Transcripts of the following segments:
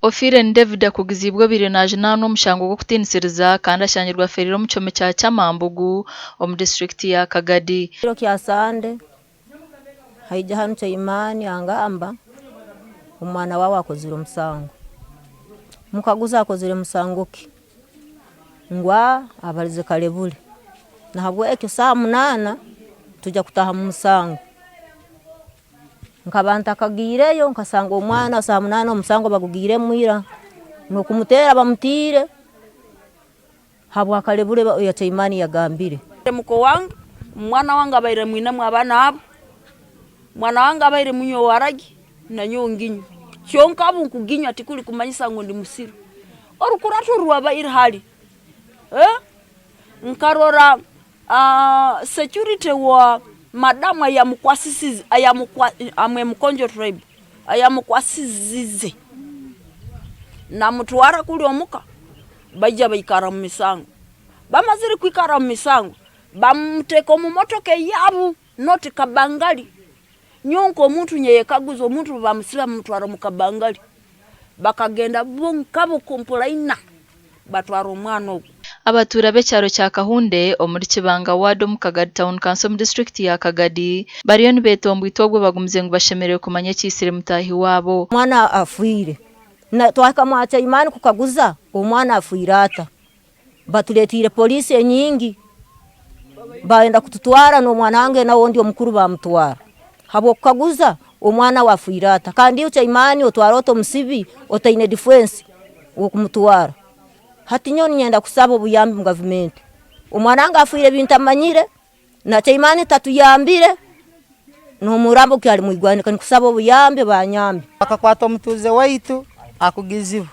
Ofiire ni David akugiziibwe obaire najunaanwa omushango gw'okutiinisiriza kandi ashangirwe afeereire omu kihome kya Kyamambugu omu disiturikiti ya Kagadi. Ekiro kya Sande haija hanu chaimani angamba omwana waawe akozire omusango. Mukaguza akozire musango ki? Ngu abarize kalebule. Nahabwekyo saaha munaana tugya kutaaha omu musango. Nkaba ntakagiireyo nkasanga omwana saaha munaana omusango bagugiiremu ira, n'okumuteera bamutiire habwa kalebule ya chaimani yagambire. Muko wange, omwana wange abaire mwinemu abaana abo, omwana wange abaire munywi waragi nanyowe nginywa, kyonka obu nkuginywa tikurikumanyisa ngu ndi musiru. Orukurato orwabaire hare, nkarora Security wa madamu ayamukwasisize amwe Mukonjo tribe ayamukwasizize namutwara kuri omuka baija baikara omu misango bamazire kwikara omu misango bamuteka omu motoka eyabu not kabangali nyowe nkomuntu nyeyekaguza omuntu obubamusiba bamutwara omu kabangali bakagenda bo nkabo kompulaina batwara omwana ogwo. Abatuura b'ekyaro kya Kahunde omuri Kibanga ward omu Kagadi Town Council omu disiturikiti ya Kagadi bariyo nibetomboitwa obwo bagumize ngu bashemereire kumanya ekiitsire mutaahi waabo. Omwana afiire. Twahika mwa chaimani kukaguza omwana afiire ata? Batureteire poliisi enyingi bayenda kututwara n'omwana wange nawe ondi omukuru bamutwara habw'okukaguza omwana we afiire ata kandi iwe chaimani otwara ota omusibi otaine difensi w'okumutwara. Hati nyowe niinyenda kusaba obuyambi omu gavumenti omwana wange afiire ebintamanyire na chaimani tatuyambire n'omurambo gukyari mwigwanika nikusaba obuyambi banyambe. Bakakwata omutuuze waitu akugizibwe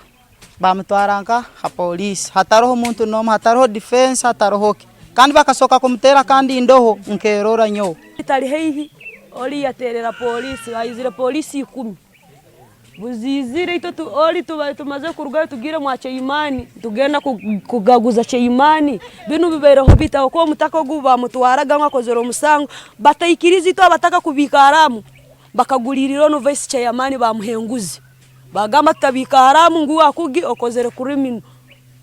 bamutwara nka ha poliisi hataroho muntu n'omu hataroho difensi hataroho ki kandi bakasooka kumuteera kandi ndoho nkerora nyowe. Tari haihi ori yateerera poliisi haizire poliisi ikumi. Buziizire itwe ori tubaire tumaze kurugayo tugiire mwa chaimani nitugenda kugaguza chaimani binu bibaireho bita ahabw'okuba omutaka ogu bamutwaraga ngu akozire omusango bataikiriza itwe abataka kubiikaramu bakaguriirira onu vice chairman bamuha enguzi bagamba tutabiikaramu ngu iwe akugi okozire criminal.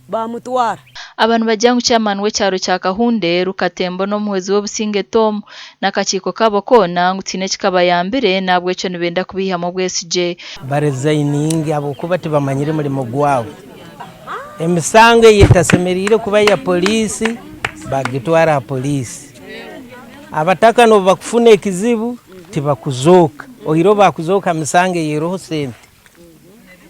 Baamutwara. Aba nibagira ngu chairman w'ekyaro kya Kahunde, Rukatembo n'omuhwezi w'obusinge Tom n'akakiiko kaabo koona ngu tihaine ekikabayambire n'ahabw'ekyo nibenda kubaihamu obwesigye. Barezayininge ahabw'okuba tibamanyire murimo gwabo. Emisango ei etasemeriire kuba ya poliisi bagitwara aha poliisi. Abataka n'obu bakufuna ekizibu tibakuzooka, oihireho bakuzooka aha misango ey'eroho sente.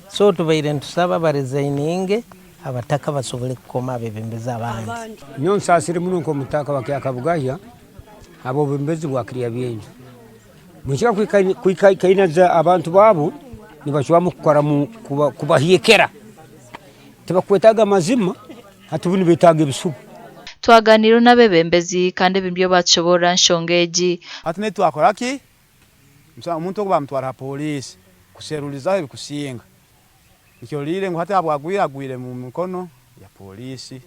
So tubaire nitusaba barezayininge abataka basobole kukoma abebembezi abandi. Nyowe nsaasire muno nk'omutaka wa Kyakabugahya habw'obwebembezi bwa Kiryabyenju. Mukira kwikainaza abantu baabo nibacwamu kukoramu kubahyekera. Tibakwetaaga amazima hati bo nibetaaga ebisuba. Twaganiireho n'abebembezi kandi ebi nibyo baatushoboorora aha nshonga egi. Hati naitwe twakora ki? Omuntu ogu bamutwara ha poliisi kuserurizaho ebikusinga. Nikyo oriire ngu hati abu agwire, agwire mu mikono ya poliisi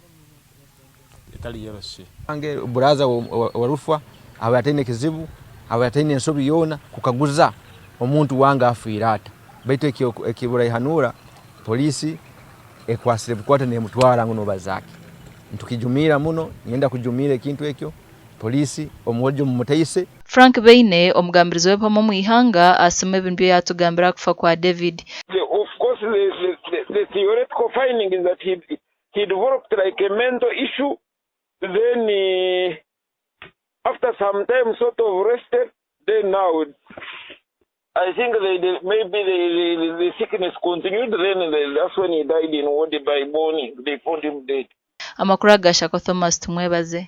etari LC. Wange buraza wa Rufa abaire ataine kizibu, abaire ataine ensobi yoona kukaguza omuntu wange afiire ata. Baitu ekiburaihanura poliisi ekwasire bukwate nemutwara ngu nobazaaki. Nitukijumiira muno, niinyenda kujumiira ekintu ekyo. Poliisi omwojo mumutaise. Frank Baine, omugambirizi w'ebihome omu ihanga, asiima ebi nibyo yaatugambira aha kufa kwa David. The of course the the the theoretical finding is that he he developed like a mental issue then after some time sort of rested then now I think the, the, maybe the, the, the sickness continued then the, that's when he died in ward by morning they found him dead. Amakuru aga Shako Thomas Tumwebaze.